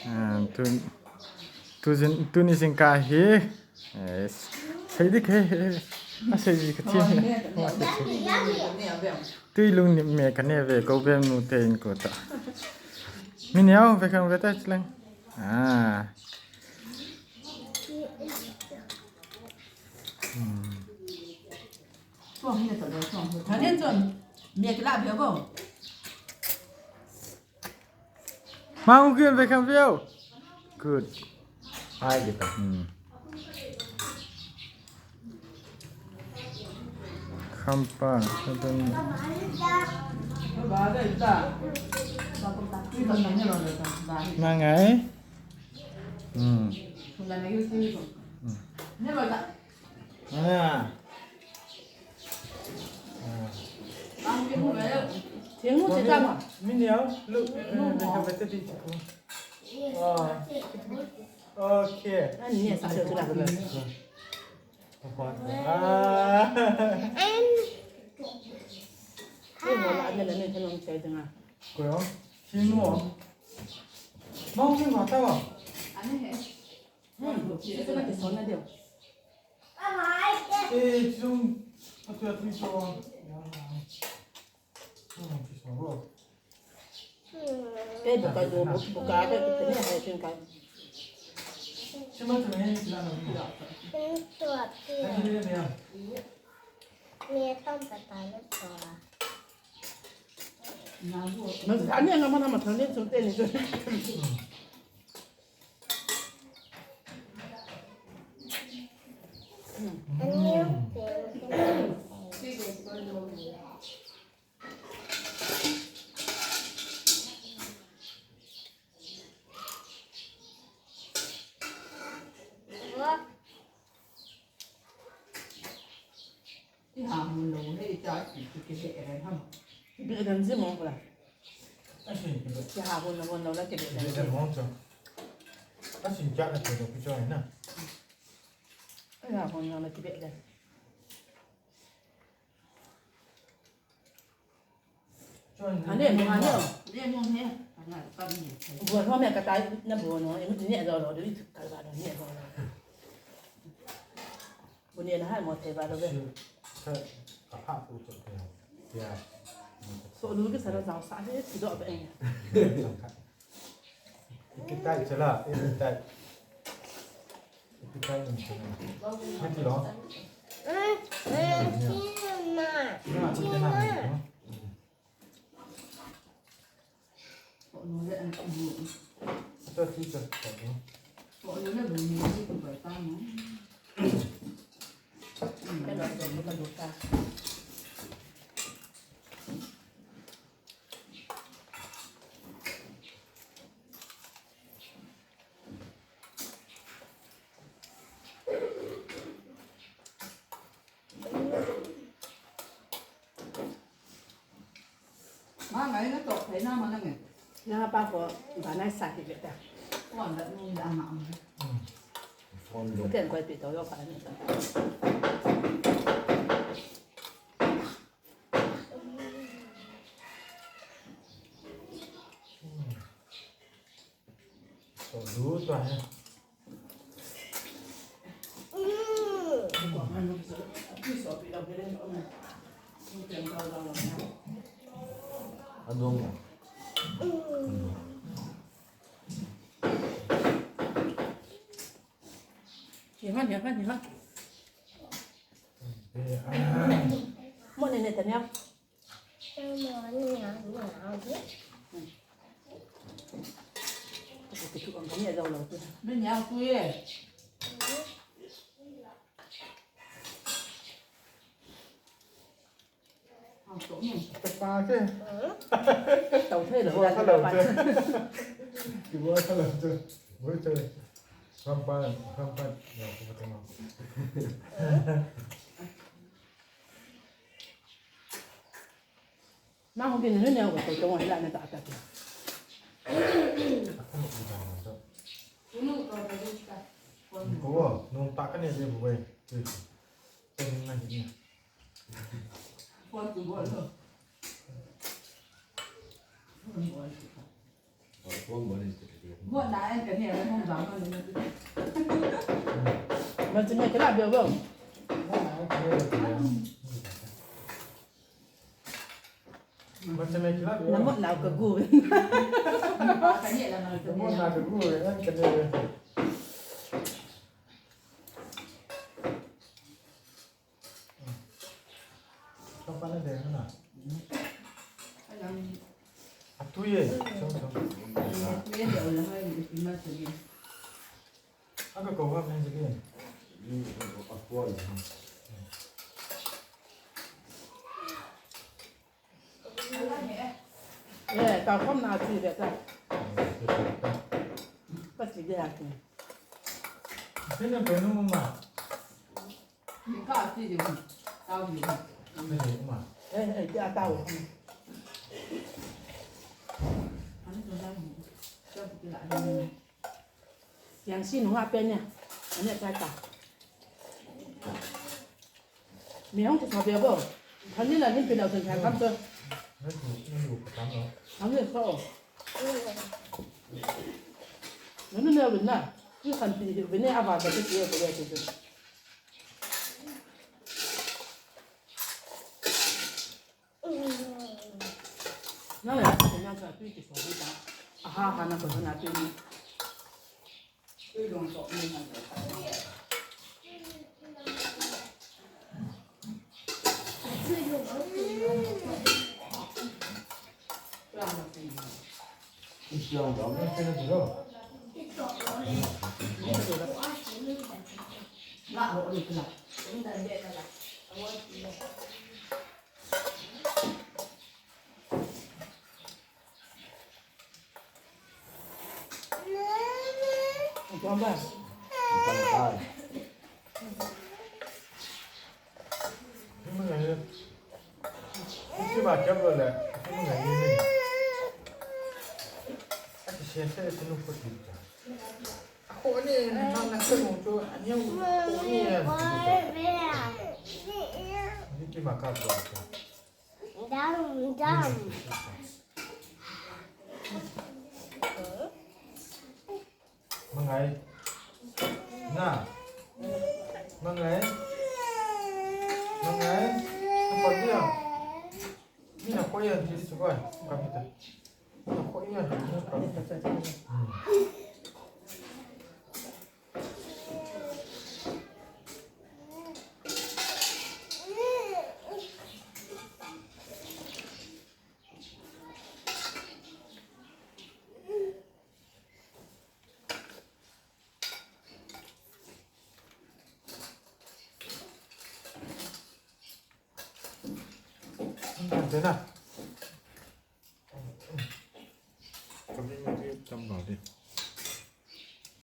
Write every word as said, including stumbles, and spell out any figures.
Ah, tu, tu jin, tuni jingkah hi. Yes. Sei di ke. A sei di ke ti. Tui lungnim me ka ne ve ko bem nu te in ko ta. Mi neo ve kan ve ta chlang. Ah. Hmm. Thang Lian chun, mi kila bia bo. Mang u kin ve kan veo. Good. Hai kita. Hmm. Khampa, kadang. Mangai. Hmm. Hmm. Ah. Ah. Thing nu che ta ma. Mi neo, lu, eh, eh, ka bete di ko. Ah. Okay. Ani ne sa se tu la. Ah. Ni mo la ne la ne ta nong che de nga. Ko yo. Thing nu. Mo ni ma ta wa. Ani he. Hmm. Che se na ke so na de. Eh, chung, atu, atu, chung. Eh, buka do, buka, buka, buka, hai, chung kai. Chima tu ni, chila na. Ani ni ni. Mas, ani ang naman ang matanggal, suntin, suntin. I ha mun lou he, i cha ki, ki, ki he re ham. Bi dan ji mo bra. Asin ki be. Ki ha mun lou, mun lou la ki be. Ki be dan mo cho. Asin cha na cho ki cho na. I ha mun lou la ki be dan. Ane mo, ane mo. Buan ho me katai na buan ho, ini, ini ado lo, dui kal ba lo, ini ado lo. Buan na hai mo thei ba lo be. So lu ke sara jao sa he, si do be. Ipi tai chala, ipi tai. Ipi tai ni chala. Mati lo. Na, ipi tai na. Ito, ito, ito. Ma ngai na tok thei na ma na nge. Na pa ko ba nai sa ki le ta. Ko an da nu da ma. Phone lo. Ken ko pi to yo ka ni. Hihan, hihan, hihan. Mo ne ne tanya. Tao thei lo. Kibu a tha lo chu. Bui chu. Rampa, rampa. Nang ho kin ni ne ko to to la ne ta ta. Ko, nung ta ka ne de bu wei. Ko ni na ni. Ko tu bo lo. Ko bo ni. Mo na en ka ni a hung jam ka ni. Mo ti me kila be bo. Mo ti me kila be. Na mo na ka gu. Ka ni la na ka ni. Mo na ka gu, en ka ni. Ka pa na de na. Alang. Atu ye. Chong, chong. Atu ye de ola hai de pima tu ye. Aga ko ha men de. Ni ko a ko. Eh, tao khom na chi de ta. Ka chi de a chi. Sina benu ma. Ni ka chi de. Tao de. Ni ma. Eh, eh, ja tao. Ani to la. Cha bu la. Yang si nung a pen ne. Ane cha ta. Mi hong ti sa bia bo. Khan ni la nin pi lau sen khan kam to. Khan ni so. Nanu ne win na. Ni khan ti win ne ava ta ti ti ko ya ti. Na ya sa na sa tu ti so ta. Aha, ha na ko na tu ni. Dam, dam. Mangai. Na. Mangai. Mangai. Apa dia? Ni nak koyak di situ kan? Bukan kita. Nak koyak. Hmm. Dena. Kami mesti tambah deh.